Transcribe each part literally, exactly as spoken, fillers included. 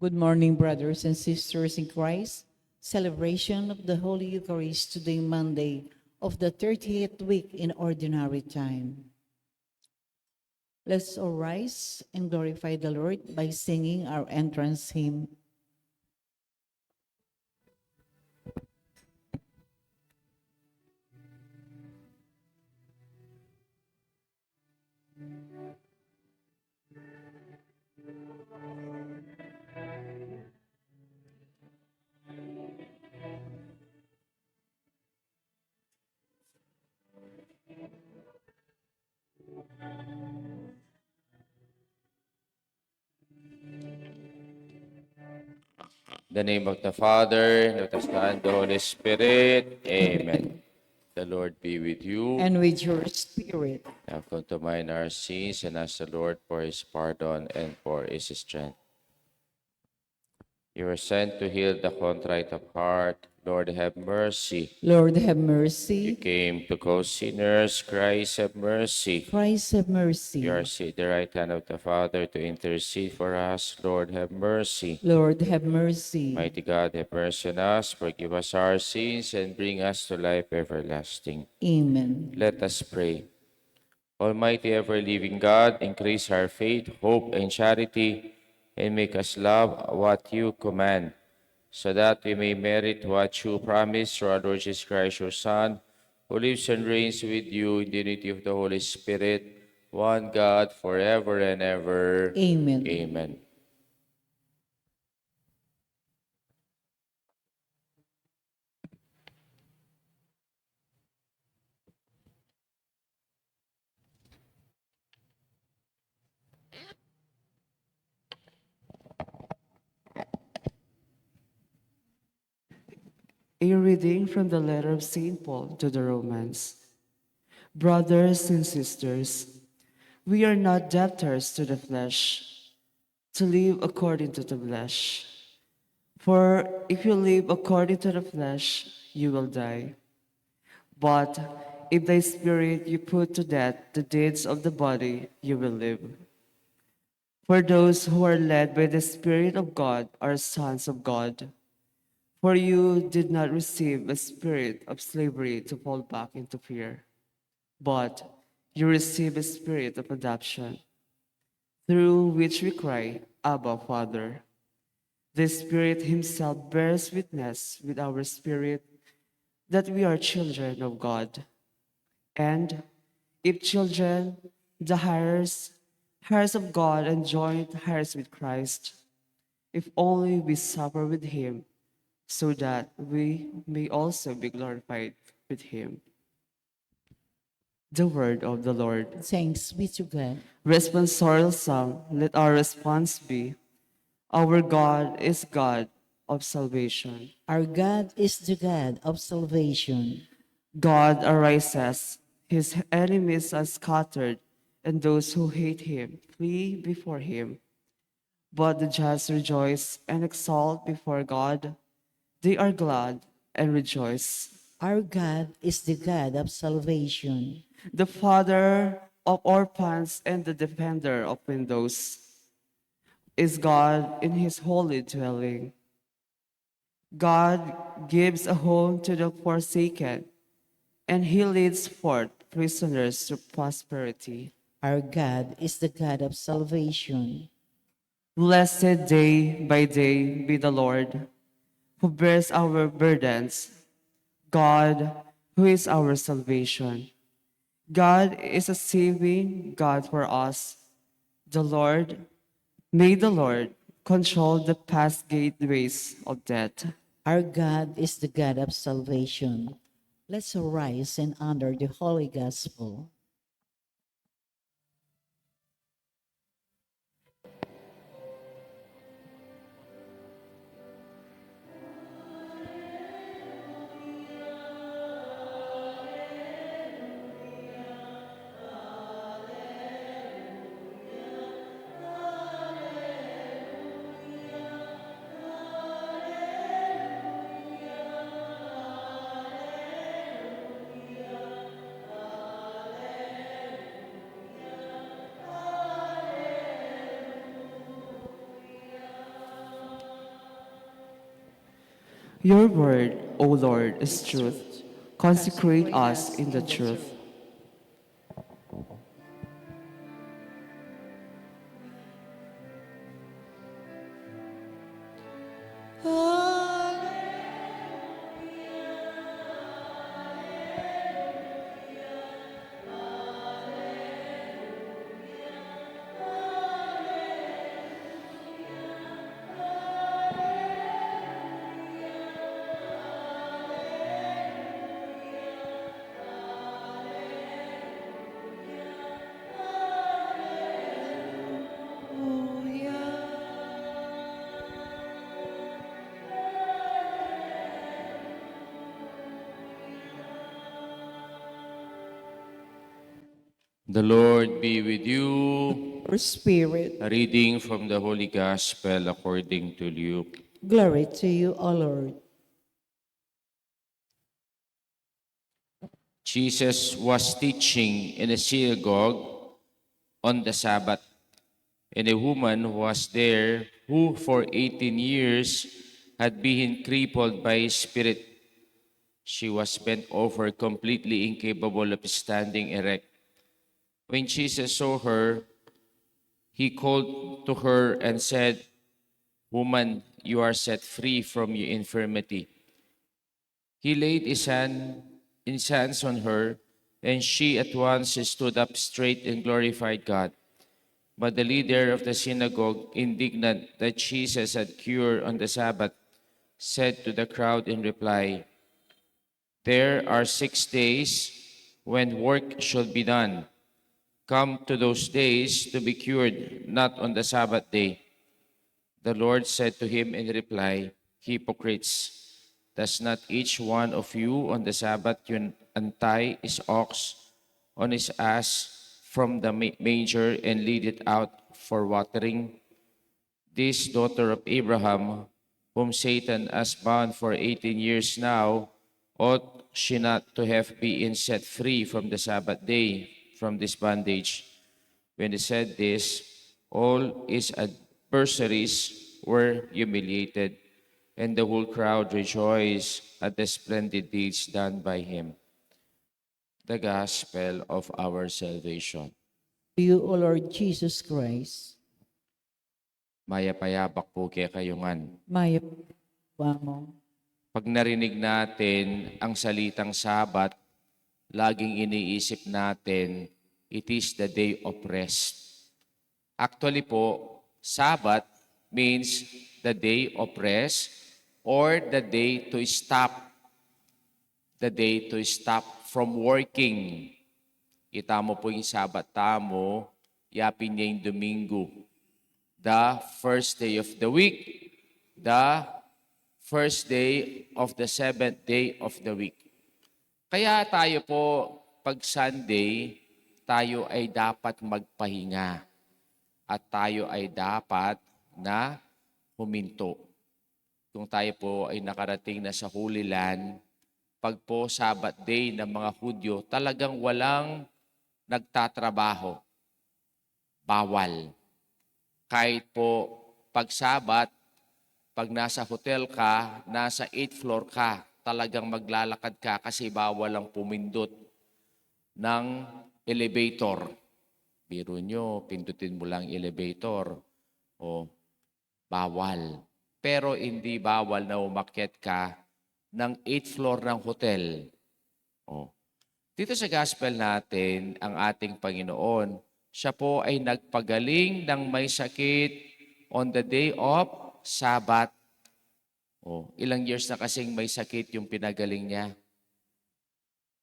Good morning, brothers and sisters in Christ. Celebration of the Holy Eucharist today, Monday of the thirtieth week in Ordinary Time. Let's all rise and glorify the Lord by singing our entrance hymn. In the name of the Father, and of the Son, and the Holy Spirit. Amen. The Lord be with you. And with your spirit. Now come to mind our sins and ask the Lord for his pardon and for his strength. You were sent to heal the contrite of heart. Lord, have mercy. Lord, have mercy. You came to call sinners. Christ, have mercy. Christ, have mercy. You are seated at the right hand of the Father to intercede for us. Lord, have mercy. Lord, have mercy. Mighty God, have mercy on us, forgive us our sins, and bring us to life everlasting. Amen. Let us pray. Almighty, ever-living God, increase our faith, hope, and charity, and make us love what you command, so that we may merit what you promise through our Lord Jesus Christ, your Son, who lives and reigns with you in the unity of the Holy Spirit, one God, forever and ever. Amen. Amen. A reading from the letter of Saint Paul to the Romans. Brothers and sisters, we are not debtors to the flesh, to live according to the flesh. For if you live according to the flesh, you will die. But if by the Spirit you put to death the deeds of the body, you will live. For those who are led by the Spirit of God are sons of God. For you did not receive a spirit of slavery to fall back into fear, but you received a spirit of adoption, through which we cry, "Abba, Father." The Spirit himself bears witness with our spirit that we are children of God. And if children, the heirs, heirs of God, and joint heirs with Christ, if only we suffer with him, so that we may also be glorified with him. The word of the Lord. Thanks be to God. Responsorial Psalm, let our response be, "Our God is God of salvation." Our God is the God of salvation. God arises, his enemies are scattered, and those who hate him flee before him. But the just rejoice and exult before God. They are glad and rejoice. Our God is the God of salvation. The Father of orphans and the defender of widows is God in his holy dwelling. God gives a home to the forsaken, and he leads forth prisoners to prosperity. Our God is the God of salvation. Blessed day by day be the Lord, who bears our burdens, God, who is our salvation. God is a saving God for us. The Lord, may the Lord control the path gateways of death. Our God is the God of salvation. Let's arise and honor the Holy Gospel. Your word, O Lord, is truth. Consecrate us in the truth. The Lord be with you. Your spirit. A reading from the Holy Gospel according to Luke. Glory to you, O Lord. Jesus was teaching in a synagogue on the Sabbath, and a woman was there who for eighteen years had been crippled by a spirit. She was bent over, completely incapable of standing erect. When Jesus saw her, he called to her and said, "Woman, you are set free from your infirmity." He laid his hand, his hands on her, and she at once stood up straight and glorified God. But the leader of the synagogue, indignant that Jesus had cured on the Sabbath, said to the crowd in reply, "There are six days when work should be done. Come to those days to be cured, not on the Sabbath day." The Lord said to him in reply, "Hypocrites, does not each one of you on the Sabbath un- untie his ox on his ass from the ma- manger and lead it out for watering? This daughter of Abraham, whom Satan has bound for eighteen years now, ought she not to have been set free from the Sabbath day, from this bondage?" When he said this, all his adversaries were humiliated, and the whole crowd rejoiced at the splendid deeds done by him. The gospel of our salvation. To you, O Lord Jesus Christ. Mayap a abak pu kekayu ngan. Mayap pu. Pag narinig natin ang salitang Sabat, laging iniisip natin, it is the day of rest. Actually po, Sabat means the day of rest or the day to stop. The day to stop from working. Itamu pu ing Sabat tamu, yapin ya ing Domingo. The first day of the week, the first day of the seventh day of the week. Kaya tayo po, pag Sunday, tayo ay dapat magpahinga at tayo ay dapat na huminto. Kung tayo po ay nakarating na sa Holy Land, pag po Sabbath day ng mga Hudyo, talagang walang nagtatrabaho. Bawal. Kahit po pag Sabbath, pag nasa hotel ka, nasa eighth floor ka, talagang maglalakad ka kasi bawal ang pumindot ng elevator. Biro nyo, pindutin mo lang elevator. O, bawal. Pero hindi bawal na umakyat ka ng eighth floor ng hotel. O. Dito sa gospel natin, ang ating Panginoon, siya po ay nagpagaling ng may sakit on the day of Sabbath. O, ilang years na kasing may sakit yung pinagaling niya?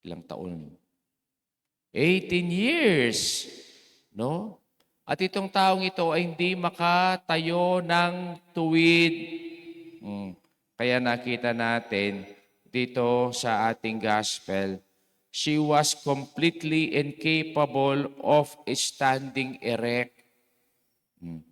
Ilang taon? Eighteen years, no? At itong taong ito ay hindi makatayo ng tuwid. Mm. Kaya nakita natin dito sa ating gospel, she was completely incapable of standing erect. Mm.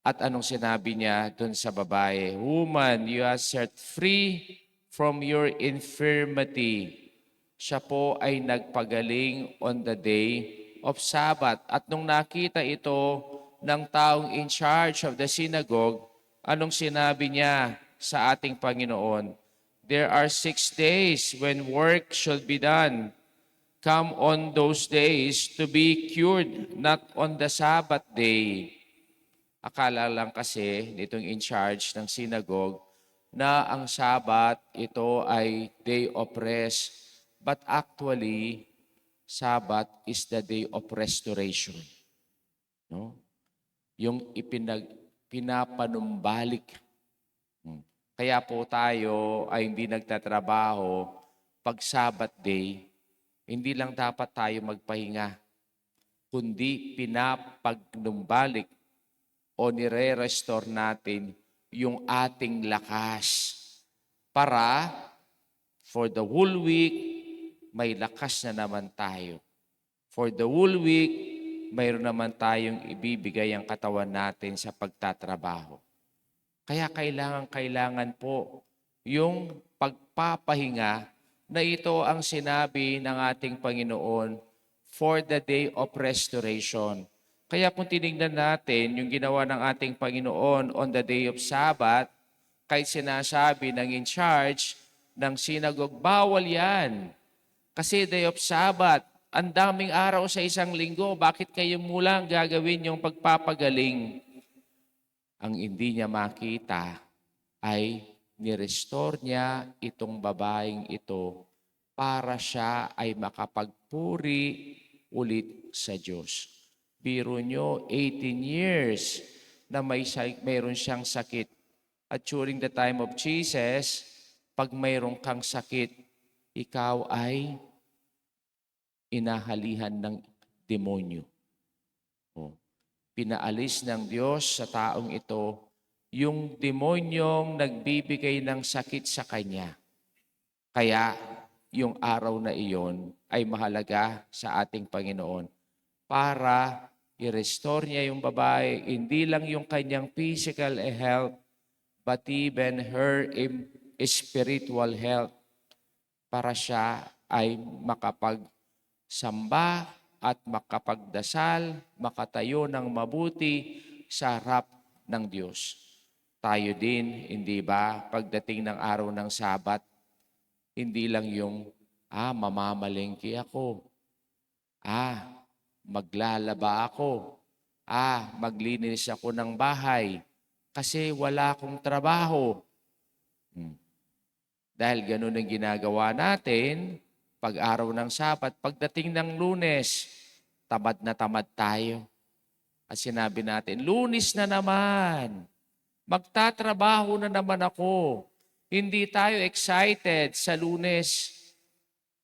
At anong sinabi niya dun sa babae? "Woman, you are set free from your infirmity." Siya po ay nagpagaling on the day of Sabbath. At nung nakita ito ng taong in charge of the synagogue, anong sinabi niya? sa ating Panginoon, "There are six days when work should be done. Come on those days to be cured, not on the Sabbath day." Akala lang kasi nitong in charge ng synagogue na ang Sabbath, ito ay day of rest. But actually, Sabbath is the day of restoration. No? Yung ipinag-, pinapanumbalik. Hmm. Kaya po tayo ay hindi nagtatrabaho pag Sabbath day. Hindi lang dapat tayo magpahinga, kundi pinapagnumbalik o nire-restore natin yung ating lakas para for the whole week, may lakas na naman tayo. For the whole week, mayroon naman tayong ibibigay ang katawan natin sa pagtatrabaho. Kaya kailangan-kailangan po yung pagpapahinga na ito ang sinabi ng ating Panginoon for the day of restoration. Kaya kung tinignan natin yung ginawa ng ating Panginoon on the day of Sabbath, kahit sinasabi ng in charge ng synagogue, "Bawal yan. Kasi day of Sabbath, ang daming araw sa isang linggo, bakit kayo mo lang gagawin yung pagpapagaling?" Ang hindi niya makita ay ni-restore niya itong babaeng ito para siya ay makapagpuri ulit sa Diyos. Biro nyo, eighteen years na may sa-, mayroon siyang sakit. At during the time of Jesus, pag mayroon kang sakit, ikaw ay inahalihan ng demonyo. O, pinaalis ng Diyos sa taong ito yung demonyong nagbibigay ng sakit sa kanya. Kaya yung araw na iyon ay mahalaga sa ating Panginoon para i-restore niya yung babae, hindi lang yung kanyang physical health, but even her im-, spiritual health, para siya ay makapagsamba at makapagdasal, makatayo ng mabuti sa harap ng Diyos. Tayo din, hindi ba, pagdating ng araw ng Sabat, hindi lang yung, "Ah, mamamalengke ako. Ah, maglalaba ako. Ah, maglinis ako ng bahay. Kasi wala akong trabaho." Hmm. Dahil ganun ang ginagawa natin, pag araw ng Sabat, pagdating ng Lunes, tamad na tamad tayo. At sinabi natin, "Lunes na naman. Magtatrabaho na naman ako." Hindi tayo excited sa Lunes.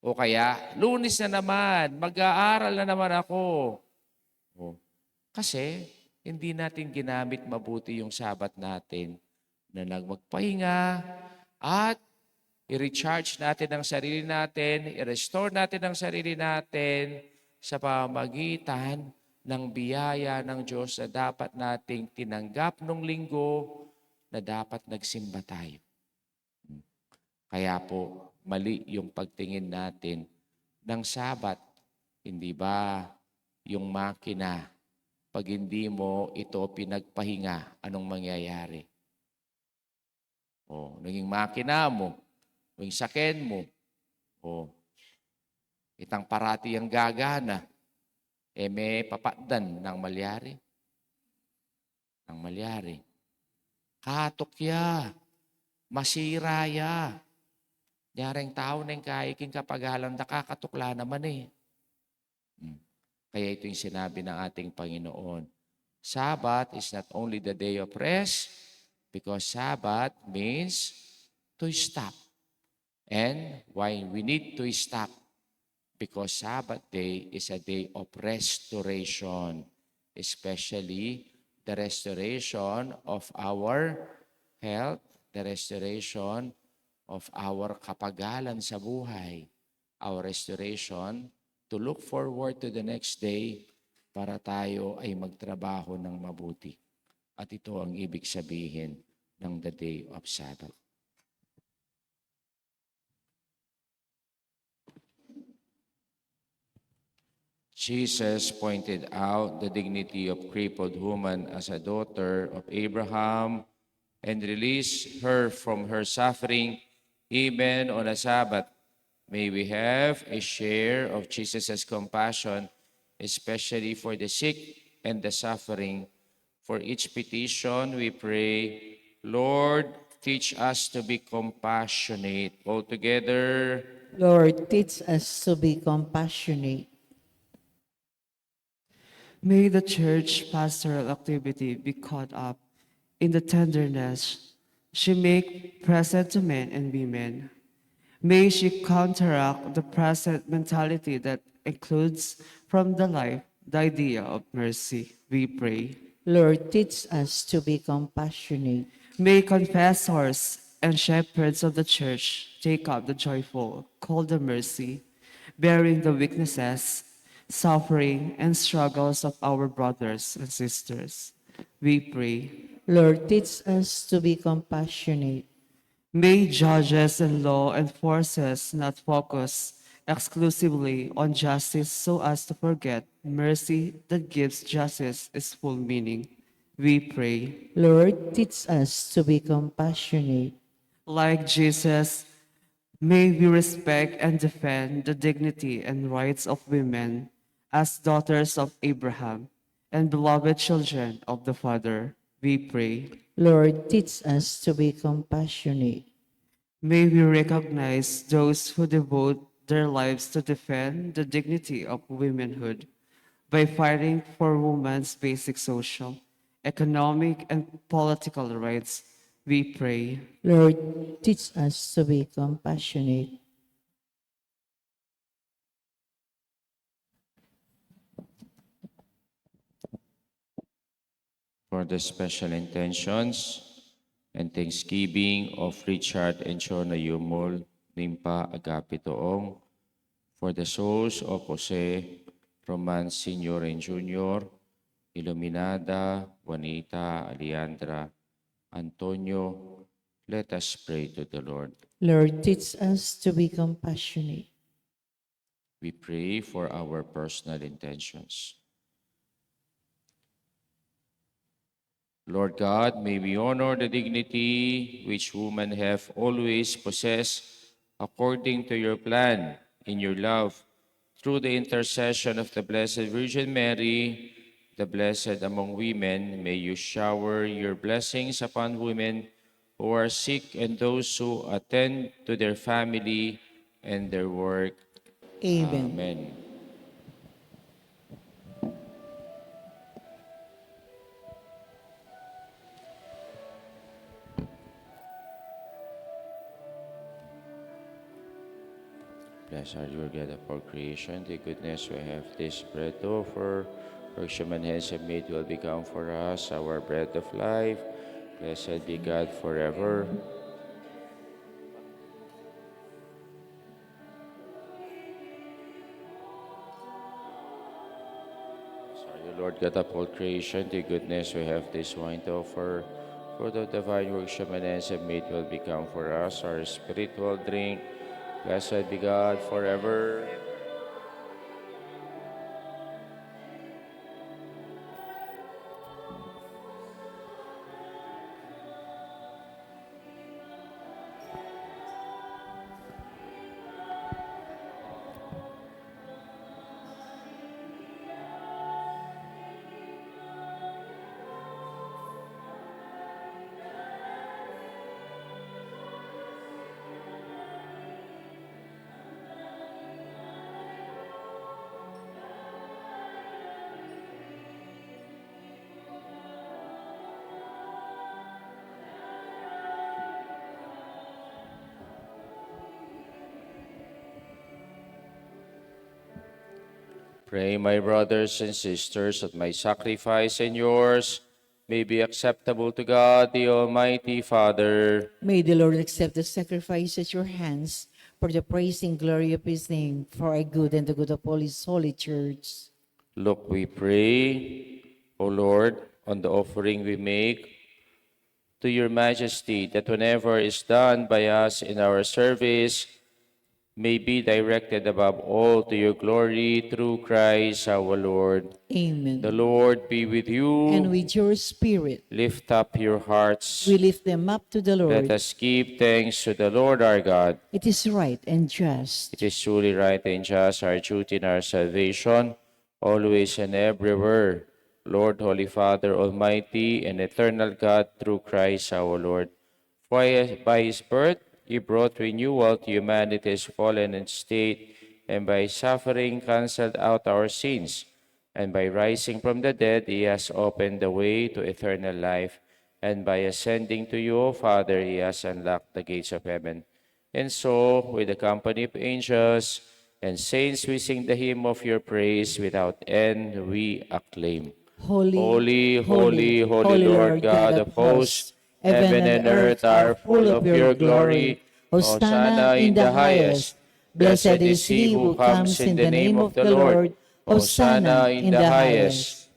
O kaya, "Lunes na naman, mag-aaral na naman ako." O, kasi hindi natin ginamit mabuti yung Sabat natin na nagmagpahinga at i-recharge natin ang sarili natin, i-restore natin ang sarili natin sa pamamagitan ng biyaya ng Diyos na dapat nating tinanggap nung linggo na dapat nagsimba tayo. Kaya po, mali yung pagtingin natin ng Sabat. Hindi ba yung makina, pag hindi mo ito pinagpahinga, anong mangyayari? O, nung ing makina mu, nung ing saken mu, o, itang parati yang gagana, e me papatdan, nanu ing malyari? Nanu ing malyari? Katuk ya, masira ya. Nyaring tau neng kaiking kapagalan da, kakatuk la naman e. Hmm. Kaya ito yung sinabi ng ating Panginoon, Sabbath is not only the day of rest, because Sabbath means to stop. And why we need to stop? Because Sabbath day is a day of restoration, especially the restoration of our health, the restoration of our kapagalan sa buhay, our restoration, to look forward to the next day para tayo ay magtrabaho ng mabuti. At ito ang ibig sabihin ng the day of Sabbath. Jesus pointed out the dignity of crippled woman as a daughter of Abraham, and release her from her suffering, even on a Sabbath. May we have a share of Jesus' compassion, especially for the sick and the suffering. For each petition we pray, Lord, teach us to be compassionate. All together. Lord, teach us to be compassionate. May the church pastoral activity be caught up in the tenderness she make present to men and women. May she counteract the present mentality that includes from the life the idea of mercy, we pray. Lord, teach us to be compassionate. May confessors and shepherds of the church take up the joyful call to mercy, bearing the weaknesses, suffering, and struggles of our brothers and sisters, we pray. Lord, teach us to be compassionate. May judges and law enforcers not focus exclusively on justice so as to forget mercy that gives justice its full meaning, we pray. Lord, teach us to be compassionate. Like Jesus, may we respect and defend the dignity and rights of women as daughters of Abraham and beloved children of the Father, we pray. Lord, teach us to be compassionate. May we recognize those who devote their lives to defend the dignity of womanhood by fighting for women's basic social, economic, and political rights, we pray. Lord, teach us to be compassionate. For the special intentions and thanksgiving of Richard and Chona Yumul, Limpa Agapito Ong, for the souls of Jose, Roman Senior and Junior, Iluminada, Juanita, Alejandra, Antonio, let us pray to the Lord. Lord, teach us to be compassionate. We pray for our personal intentions. Lord God, may we honor the dignity which women have always possessed according to your plan in your love. Through the intercession of the Blessed Virgin Mary, the blessed among women, may you shower your blessings upon women who are sick and those who attend to their family and their work. Amen. Amen. Blessed are you, God of all creation. The goodness we have this bread to offer. Works your hands have made will become for us our bread of life. Blessed be God forever. Sorry, Lord God of all creation, the goodness we have this wine to offer. For the divine works your hands have made will become for us our spiritual drink. Blessed be God forever. Pray, my brothers and sisters, that my sacrifice and yours may be acceptable to God, the Almighty Father. May the Lord accept the sacrifice at your hands for the praise and glory of his name, for our good and the good of all his holy church. Look, we pray, O Lord, on the offering we make to your majesty, that whatever is done by us in our service, may be directed above all to your glory through Christ our Lord. Amen. The Lord be with you. And with your spirit. Lift up your hearts. We lift them up to the Lord. Let us give thanks to the Lord our God. It is right and just. It is truly right and just, our duty and our salvation, always and everywhere. Lord, Holy Father, Almighty and eternal God, through Christ our Lord. For by his birth, he brought renewal to humanity's fallen state, and by suffering, canceled out our sins. And by rising from the dead, he has opened the way to eternal life. And by ascending to you, O Father, he has unlocked the gates of heaven. And so, with the company of angels and saints, we sing the hymn of your praise without end. We acclaim. Holy, holy, holy, Lord God of hosts, heaven and earth are full of your glory. Hosanna in the highest. Blessed is he who comes in the name of the Lord. Hosanna in the highest.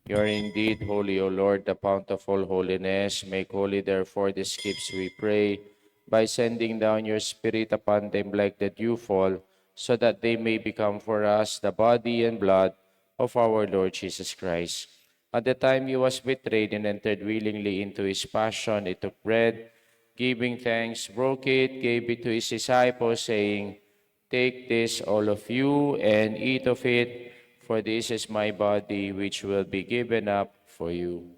You are indeed holy, O Lord, the fount of all holiness. Make holy, therefore, these gifts, we pray, by sending down your Spirit upon them like the dewfall, so that they may become for us the body and blood of our Lord Jesus Christ. At the time he was betrayed and entered willingly into his passion, he took bread, giving thanks, broke it, gave it to his disciples, saying, "Take this, all of you, and eat of it, for this is my body, which will be given up for you."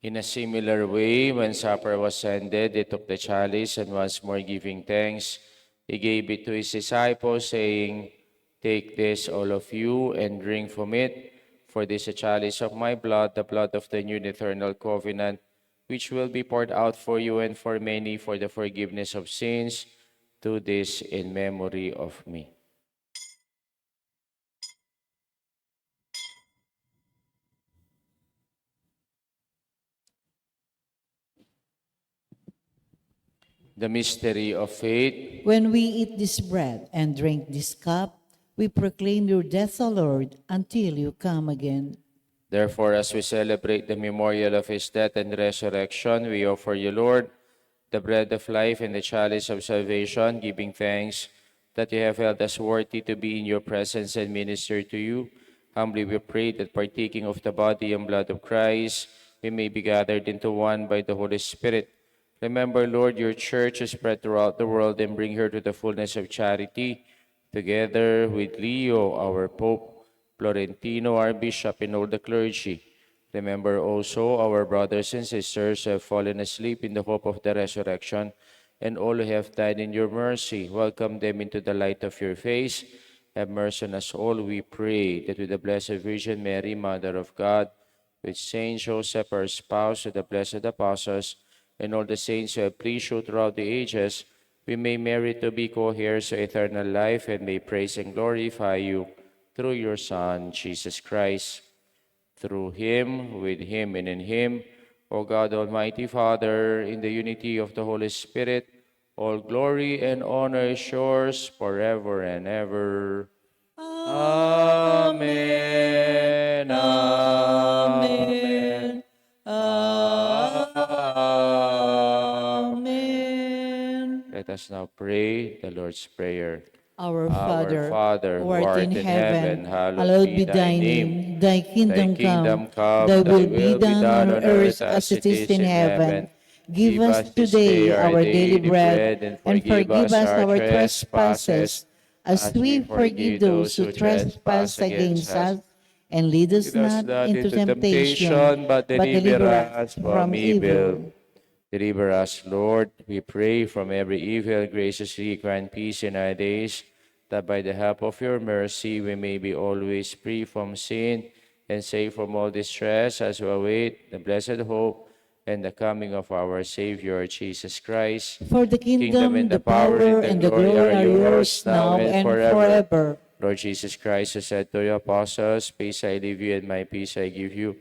In a similar way, when supper was ended, he took the chalice, and once more giving thanks, he gave it to his disciples, saying, "Take this, all of you, and drink from it, for this is the chalice of my blood, the blood of the new and eternal covenant, which will be poured out for you and for many for the forgiveness of sins. Do this in memory of me." The mystery of faith. When we eat this bread and drink this cup, we proclaim your death, O Lord, until you come again. Therefore, as we celebrate the memorial of his death and resurrection, we offer you, Lord, the bread of life and the chalice of salvation, giving thanks that you have held us worthy to be in your presence and minister to you. Humbly we pray that, partaking of the body and blood of Christ, we may be gathered into one by the Holy Spirit. Remember, Lord, your church is spread throughout the world, and bring her to the fullness of charity, together with Leo, our Pope, Florentino, our Bishop, and all the clergy. Remember also our brothers and sisters who have fallen asleep in the hope of the resurrection, and all who have died in your mercy. Welcome them into the light of your face. Have mercy on us all, we pray, that with the Blessed Virgin Mary, Mother of God, with Saint Joseph, her spouse, with the blessed apostles, and all the saints who have pleased you throughout the ages, we may merit to be co-heirs of eternal life, and may praise and glorify you through your Son, Jesus Christ. Through him, with him, and in him, O God, Almighty Father, in the unity of the Holy Spirit, all glory and honor is yours forever and ever. Amen. Amen. Amen. Let us now pray the Lord's Prayer. Our Father, who art in heaven, hallowed be thy name. Thy kingdom come, thy will be done on earth as it is in heaven. Give us today our daily bread, and forgive us our trespasses, as we forgive those who trespass against us. And lead us not into temptation, but deliver us from evil. Deliver us, Lord, we pray, from every evil. Graciously grant peace in our days, that by the help of your mercy we may be always free from sin and safe from all distress, as we await the blessed hope and the coming of our Savior, Jesus Christ. For the kingdom, the power, and the glory are yours, now and forever. Lord Jesus Christ, who said to your apostles, "Peace I leave you, and my peace I give you,"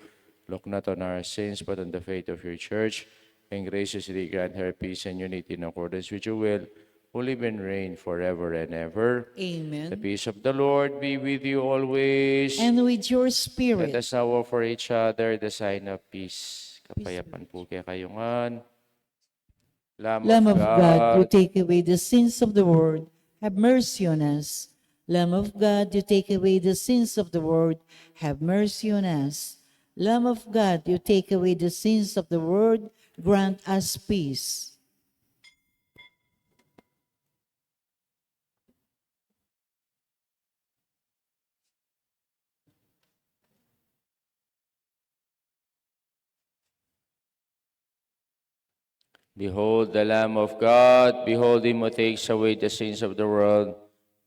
look not on our sins, but on the faith of your church, and graciously grant her peace and unity in accordance with your will, who live and reign forever and ever. Amen. The peace of the Lord be with you always. And with your spirit. Let us now offer each other the sign of peace. Peace. Kapayapan pu kekayu ngan. Lamb of God, you take away the sins of the world, have mercy on us. Lamb of God, you take away the sins of the world, have mercy on us. Lamb of God, you take away the sins of the world, grant us peace. Behold the Lamb of God. Behold him who takes away the sins of the world.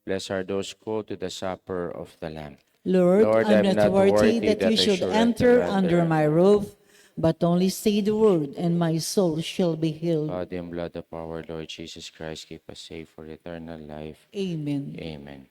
Blessed are those called to the supper of the Lamb. Lord, Lord, I'm not worthy that you should enter under my roof, but only say the word, and my soul shall be healed. Body and blood of our Lord Jesus Christ, keep us safe for eternal life. Amen. Amen.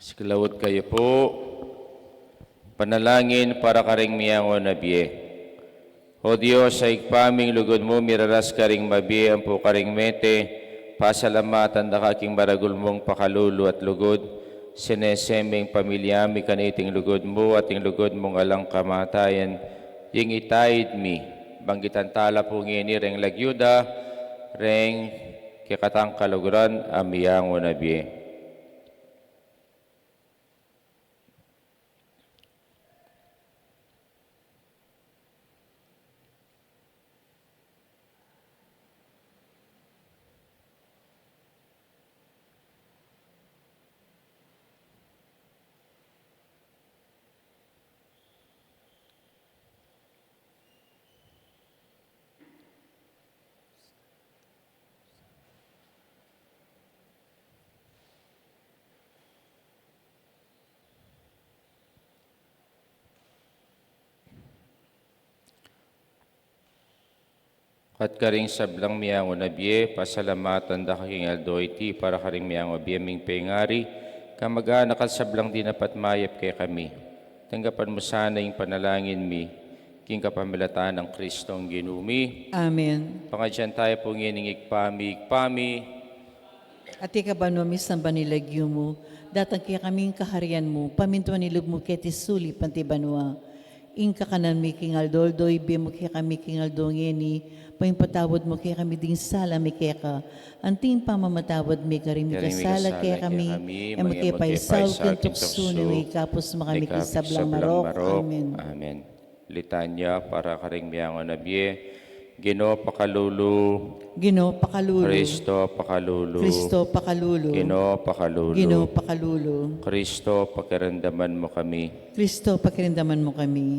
Siklaud kayu pu. Panalangin para karing miyangu na bie. O Dios, a Ibpa mi, ing lugud mu miraras karing mabie ampo karing mete, pasalamatan da ka king maragul mung pakalulu at lugud, sinese me ing pamilya mi kaniting lugud mu at ing lugud mung alang kamatayan, ing itaid mi, banggitan tala pu ngeni reng lagyu da, reng kekatang kaluguran a miyangu na bie. At karing sablang miyangu na bie, pasalamatan da ka king aldo iti para karing miyangu a bie ming pengari, kamag-anak at sablang dinapat mayap kekami. Tanggapan mu sana ing panalangin mi, king kapamilatan nang Kristong Ginu mi. Amen. Pangadyan taya pu ngening Ibpa mi, Ibpa mi. Atiu ka banua, misamban ya ing lagyu mu, datang kekami ing kaharian mu, pamintuan ing lub mu keti sulip anti banua. Ing kakanan mi king aldo-aldo ibie mu kekami king aldo ngeni, Ipatawad mu kekami ding sala mi keka, anti ing pamamatawad mi karing mikasala kekami, e mu ke paisaul king tuksu, nune ikabus mu kami king sablang marok. Amen. Amen. Litanya para karing meangu na bie. Ginu, pakalulu. Ginu, pakalulu. Kristo, pakalulu. Kristo, pakalulu. Ginu, pakalulu. Ginu, pakalulu. Kristo, pakiramdaman mu kami. Kristo, pakiramdaman mu kami.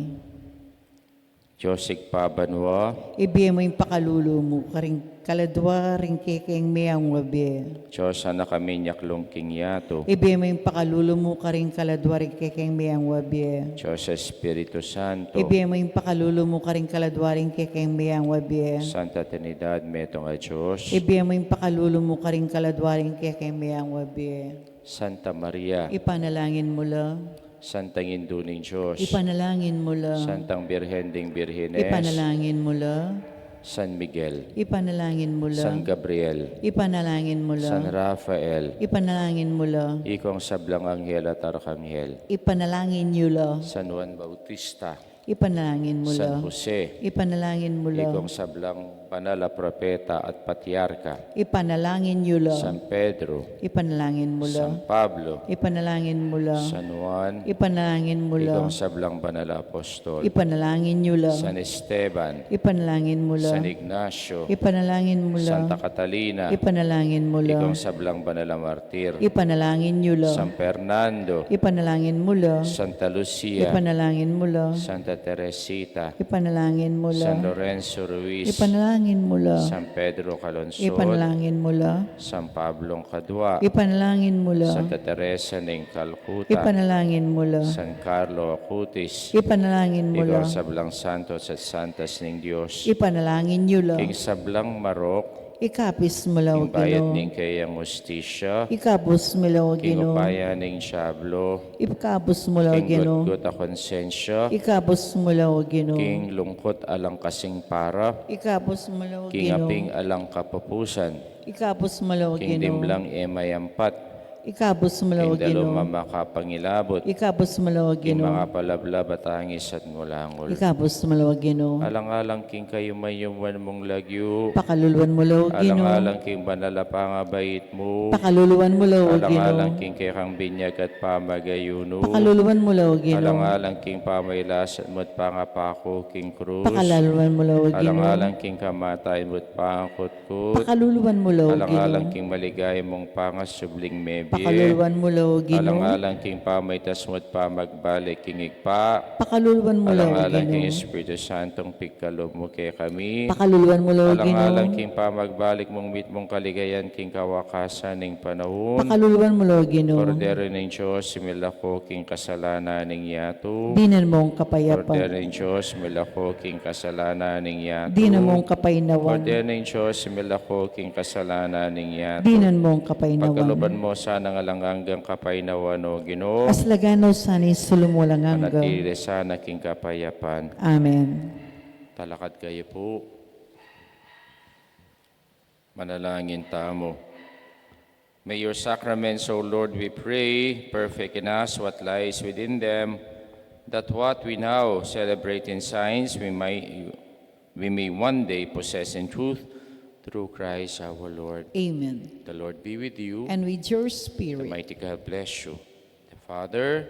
Dios Ibpa banua, ibie mu ing pakalulu mu karing kaladua ring kekeng meangu a bie. Dios Anak a minyaklung king yatu, ibie mu ing pakalulu mu karing kaladua ring kekeng meangu a bie. Dios Espiritu Santo, ibie mu ing pakalulu mu karing kaladua ring kekeng meangu a bie. Santa Trinidad, metung a Dios, ibie mu ing pakalulu mu karing kaladua ring kekeng meangu a bie. Santa Maria, ipanalangin mu la. Santang Indu ning Dios, ipanalangin mu la. Santang Birhen ding Birhenes, ipanalangin mu la. San Miguel, ipanalangin mu la. San Gabriel, ipanalangin mu la. San Rafael, ipanalangin mu la. Ikong sablang anghel at arkanghel, ipanalangin yu la. San Juan Bautista, ipanalangin mu la. San Jose, ipanalangin mu la. Ikong sablang banal a propeta at patriarka, ipanalangin yu la. San Pedro, ipanalangin mu la. San Pablo, ipanalangin mu la. San Juan, ipanalangin mu la. Ikong sablang banal a apostol, ipanalangin yu la. San Esteban, ipanalangin mu la. San Ignacio, ipanalangin mu la. Santa Catalina, ipanalangin mu la. Ikong sablang banal a martir, ipanalangin yu la. San Fernando, ipanalangin mu la. Santa Lucia, ipanalangin mu la. Santa Teresita, ipanalangin mu la. San Lorenzo Ruiz, ipanalangin mu la. San Pedro Calungsod, ipanalangin mu la. San Pablong Kadua, ipanalangin mu la. Santa Teresa ning Calcutta, ipanalangin mu la. San Carlo Acutis, ipanalangin mu la. Ikong sablang santos at santas ning Dios, ipanalangin yu la. King sablang marok, ikabus mu la, O Ginu. King bayat ning kayang hustisya, ikabus mu la, O Ginu. King upaya ning dyablo, ikabus mu la, O Ginu. King gutgut a konsensya, ikabus mu la, O Ginu. King lungkut alang kasing para, ikabus mu la, O Ginu. King aping alang kapupusan, ikabus mu la, O Ginu. King dimlang e mayampat, ikabus mu la, O Ginu. King dalum a makapangilabut, ikabus mu la, O Ginu. King mangapalablab a tangis at ngulangul, ikabus mu la, O Ginu. Alang-alang king kayumayuman mung lagyu, pakaluluan mu la, O Ginu. Alang-alang king banal a pangabait mu, pakaluluan mu la, O Ginu. Alang-alang king kekang binyag at pamagayunu, pakaluluan mu la, O Ginu. Alang-alang king pamailasat mu at pangapaku king krus, pakaluluan mu la, O Ginu. Alang-alang king kamatayan mu at pangakut pakaluluan mu la, O Ginu. Alang-alang king maligaya mung pangasubling mebie, pakaluluan mu la, O Ginu. Alang-alang king pamaitas mu at pamagbalik king Ibpa, pakaluluan mu la, O Ginu. Alang-alang king Espiritu Santong pigkalub mu kekami, pakaluluan mu la, O Ginu. Alang-alang king pamagbalik mung mitmung kaligayan king kawakasan ning panaun, pakaluluan mu la, O Ginu. Kordero ning Dios, milako king kasalanan ning yatu, dinan mu ing kapayapan. Kordero ning Dios, milako king kasalanan ning yatu, dinan mu ing kapaynawan. Kordero ning Dios, milako king kasalanan ning yatu, dinan mu ing kapaynawan. Pagkaluban mu sana ing alang anggang kapaynawan, O Ginu. Aslagan na sana ing sulu mu alang angga. Manatili sana king kapayapan. Amen. Talakad kayu pu. Manalangin tamu. May your sacraments, O Lord, we pray, perfect in us what lies within them, that what we now celebrate in signs we may, we may one day possess in truth through Christ our Lord. Amen. The Lord be with you. And with your spirit. The Almighty God bless you, the Father,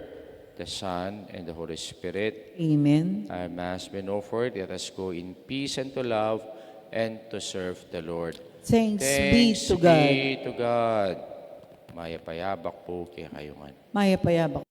the Son, and the Holy Spirit. Amen. Our Mass been offered. Let us go in peace and to love and to serve the Lord. Thanks be to God. Thanks be to God. Mayap a yabak pu kekayu ngan. Mayap a yabak.